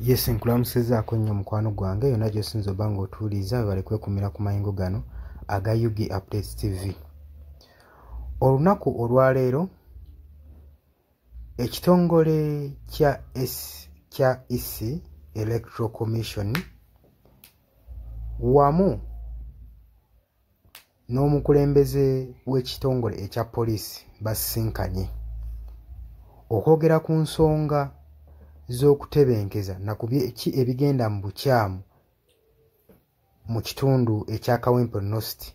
Yes, nkulamusizaako nnyo mukwano gwange yonna gy'osinza obba ng'otuwuliriza. Webale kwekumira ku mayengo gano aga UG Updates TV. Olunaku olwaleero ekitongole kya S kya EC, Electoral Commission, wamu n'omukulembeze w'ekitongole ekya poliisi basisinkanye okwogera ku nsonga z'okutebenkeza na ku ki ebigenda mu bukyamu mu kitundu ekya Kawempe North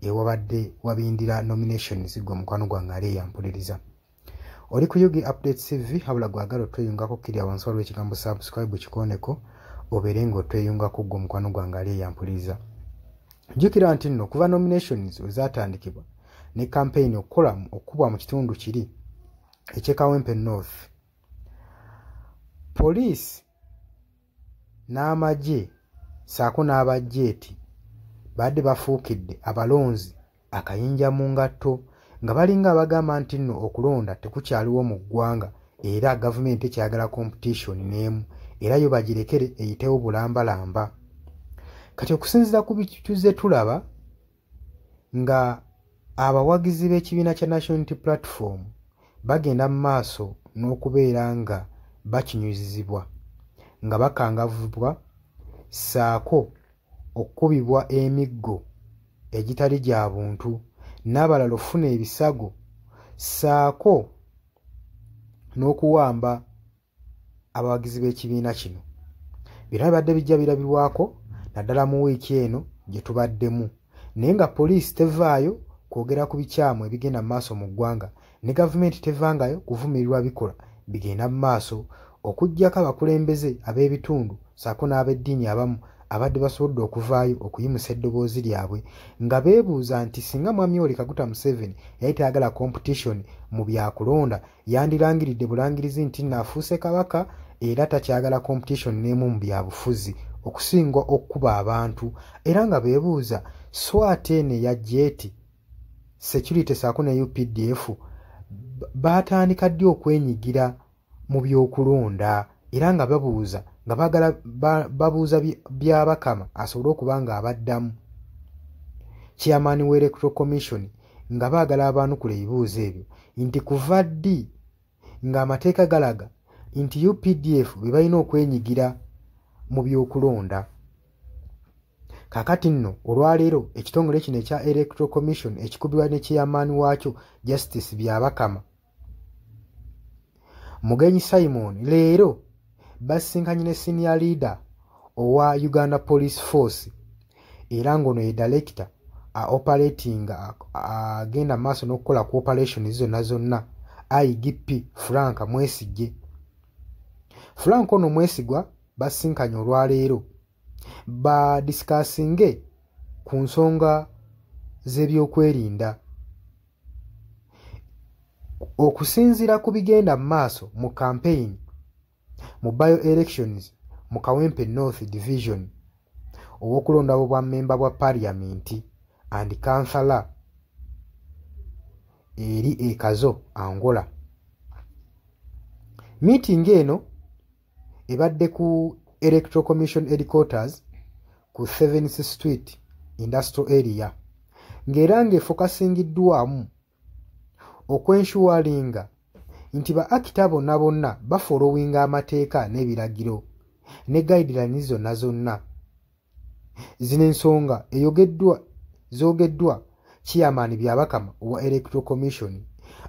ewabadde wabindira nominations. Gwe mukwano gwange ali eyampuliriza, oli ku UG Updates TV. Habula gwagala otweyungako, kkirira wansi waliwo ekigambo "subscribe", kikoneko obeere ng'otweyungako. Gwe omukwano gwange ali eyampuliriza, jjukira nti nno kuva nominations we zaatandikibwa ne campaign okukola okukubwa mu kitundu kiri eky'e Kawempe North, poliisi n'amagye ssaako n'abajjeeti badde bafuukidde abalonzi akayinja mu ngatto, nga balinga abagamba nti nno okulonda tekukyaliwo mu ggwanga era gavumenti ekyayagala competition n'emu era yo bagirekere eyitewo bulambalamba. Kati okusinziira ku bituze tulaba nga abawagizi b'ekibiina kya National Unity Platform bagenda mu maaso n'okubeera nga bakinyuzibwa, nga bakangavubwa ssaako okukubibwa emiggo egitali gya buntu, n'abalala okufuna ebisago ssaako n'okuwamba abawagizi b'ekibiina kino. Byonna bibadde bijja birabirwako naddala mu wiiki eno gye tubaddemu, naye nga poliisi tevaayo kwogera ku bikyamu ebigenda mu maaso mu ggwanga, ne gavumenti tevangayo kuvumirirwa bikolwa bigenda mu maaso, okuggyako abakulembeze ab'ebitundu ssaako n'ab'eddiini abamu abadde basobodde okuvaayo okuyimusa eddoboozi lyabwe, nga beebuuza nti singa Mwami Yoweri Kaguta Museveni yali tayagala competition mu byakulonda, yandirangiridde bulangirizi nti nno afuuse kabaka era takyagala competition n'emu mu byabufuzi okusinga okukuba abantu. Era nga beebuuza, SWAT eno eya jet, security ssaako ne UPDF baatandika ddi okwenyigira mu byokulonda? Era nga babuuza, nga baagala babuuza Byabakama asobole okuba nga abaddamu, chairman wa Electoral Commission, nga baagala abaanukula ebibuuzo ebyo nti kuva ddi ng'amateeka galaga nti UPDF be balina okwenyigira mu byokulonda? Kaakati nno olwaleero ekitongole kino ekya Electoral Commission ekikubirwa ne chairman waakyo Justice Byabakama Mugenyi Simon leero basisinkanye ne senior leader owa Uganda Police Force, era ng'ono ye director operating, agenda maaso n'okukola ku operations zonna zonna, IGP Frank Mwesigye. Frank ono Mwesigwa basisinkanye olwaleero badiscussinge ku nsonga z'ebyokwerinda okusinziira ku bigenda mu maaso mu campaign mu by elections mu Kawempe North Division ow'okulondebwa bwa mmemba bwa Parliament and kansala eri e Kazo, Angola. Meeting eno ebadde ku Electoral Commission headquarters ku 7th Street, Industrial Area, ng'era ng'efocusingiddwamu okwensuringa nti ba actor bonna bonna bafollowinga amateeka n'ebiragiro ne guidelines zonna zonna. Zino ensonga eyogeddwa zoogeddwa chairman Byabakama owa Electoral Commission,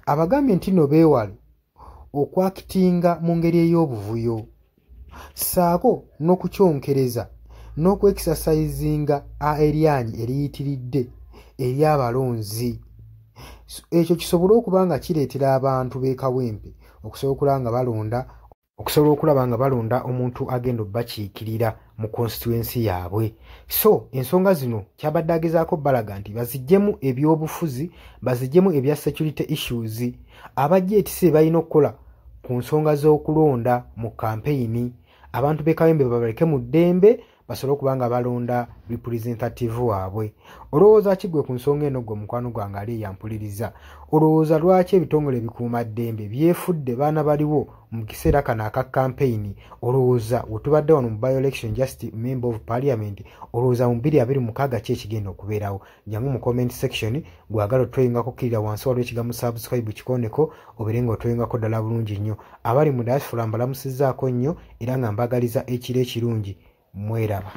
abagambye nti nno beewale okwactinga mu ngeri ey'obuvuyo ssaako n'okukyonkereza n'okuexercisinga eryanyi eriyitiridde eri abalonzi, ekyo kisobole okuba nga kireetera abantu b'e Kawempe okusobola okulaba nga balonda omuntu agenda obbakiikirira mu constituency yaabwe. So ensonga zino kyabadde agezaako balaga nti baziggyemu ebyobufuzi, baziggyemu ebya security issues. Abajja etisi balina okukola ku nsonga z'okulonda mu kampeyini, abantu b'e Kawempe babaleke mu ddembe. basobole okuba nga balonda representative waabwe. Olowooza ki gwe ku nsonga eno, gwe mukwano gwange ali eyampuliriza? Olowooza lwaki ebitongole ebikuumaddembe byefudde baana baliwo mu kiseera kano aka campaign? Olowooza wetubadde wano mu by-election, just member of parliament, olowooza mu 2026 ki ekigenda okubeerawo? Jangu mu comment section. Gwagala otweyungako, kkirira wansi, waliwo ekigambo subscribe, kikoneko obeere nga otweyungako ddala bulungi nnyo. Abali mu diaspora mbalamusizzaako nnyo era nga mbagaliza ekiro ekirungi. Mweraba.